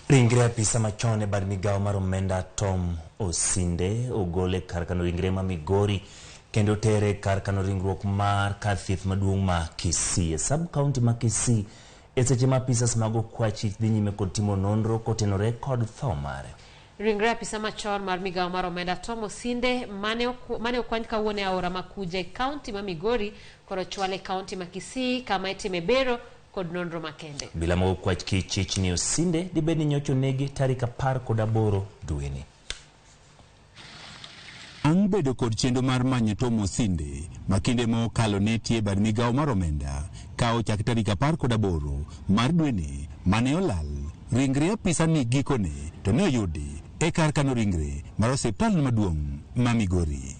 Ringre apisa machon e bad migawo mar omenda Tom Osinde ogol e kar kano ringre ma Migori kendo tere kar kano ringruok mar kar thieth maduong' ma Kisii e sub county ma Kisii e seche ma apisas mag okwach dhi nyime kod timo nonro kotenore kod tho mare. Ringre apisa machon mar migawo mar omenda Tom Osinde mane okwany kawuono e aora Makuja e kaunti ma Migori koro ochwal e kaunti ma Kisii kama itime bero kod nonro makende. Obila mag okwach kich chich ni Osinde dibed ni nyocha onegi tarik 18 dweni. Bang' bedo kod chenro mar manyo Tom Osinde ma kinde ma okalo ne tie bad migawo mar omenda ka ochak tarik 18 mar dweni mane olal, ringre apisa ni gikone to ne oyudi e kar kano ringre mar osiptal maduong' ma Migori.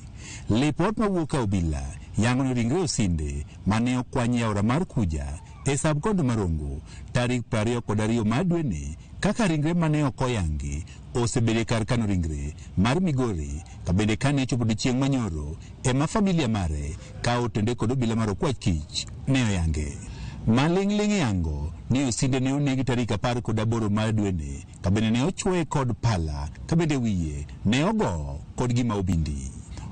Lipot mawuok ka obila yango ni ringre Osinde mane okwany e aora mar Kuja e sub county ma Rongo tarik 22 mar dweni kaka ringre mane ok oyangi osebedo e kar kano ringre mar Migori ka bende kane ochopo odiechieng' manyoro ema familia mare ka otende kod obila mar okwach kich ne oyange. Maling'ling' yango ni Osinde ne onegi tarik 18 mar dweni ka bende ne ochwoye kod pala ka bende wiye ne ogo kod gima obindi.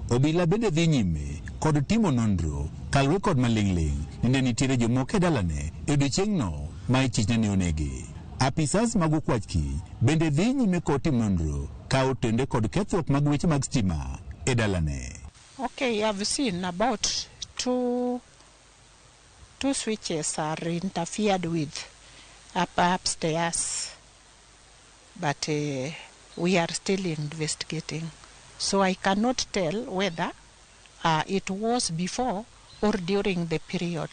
Obila bende dhi nyime kod timo nonro kaluwore kod maling'ling' ni ne nitiere jomoko e dalane e odiechieng'no ma ichichne ne onegi. Apisas mag okwach kich bende dhi nyime kod timo nonro ka otende kod kethruok mag weche mag stima e dalane. Okay, I've seen about two switches are interfered with up upstairs, but we are still investigating. So I cannot tell whether it was before or during the period,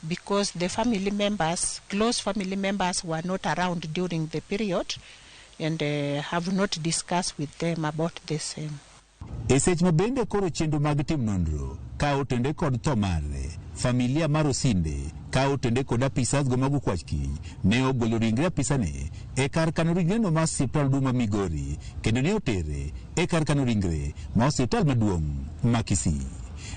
because the family members, close family members, were not around during the period and have not discussed with them about the same. E seche ma bende koro chenro mag tim nonro ka otende kod tho mare, familia mar Osinde ka otende kod apisas go mag okwach kich ne ogolo ringre apisane e kar kano ringreno mar osiptal maduong' ma Migori kendo ne otere e kar kano ringre ma osiptal maduong' ma Kisii.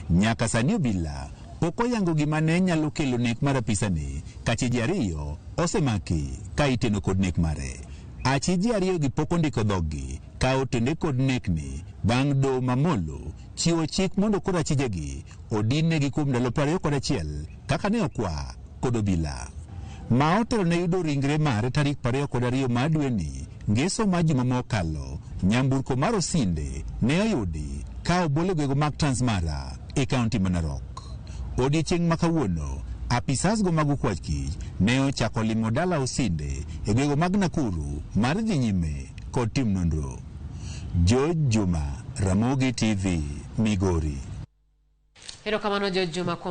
Nyaka sani obila pok oyango gima ne nyalo kelo nek mar apisani ka achije ariyo osemaki ka iteno kod nek mare. Achije ariyo gi pok ondiko dhoggi ka otende kod nekni bang' doho mamolo chiwo chik mondo koro achijegi odin negi kuom ndalo 21 kaka ne okwa kod obila. Ma otelo ne yudo ringre mare tarik 22 mar dweni ngeso mar juma mokalo, nyamburko mar Osinde ne oyudi ka obol e gwenge mag Transmara e kaunti ma Narok. Odiechieng' ma kawuono, apisas go mag okwach kich ne ochako limo dala Osinde e gwenge mag Nakuru mar dhi nyime kod tim nonro. George Juma, Ramogi TV, Migori. Erokamano George Juma kuom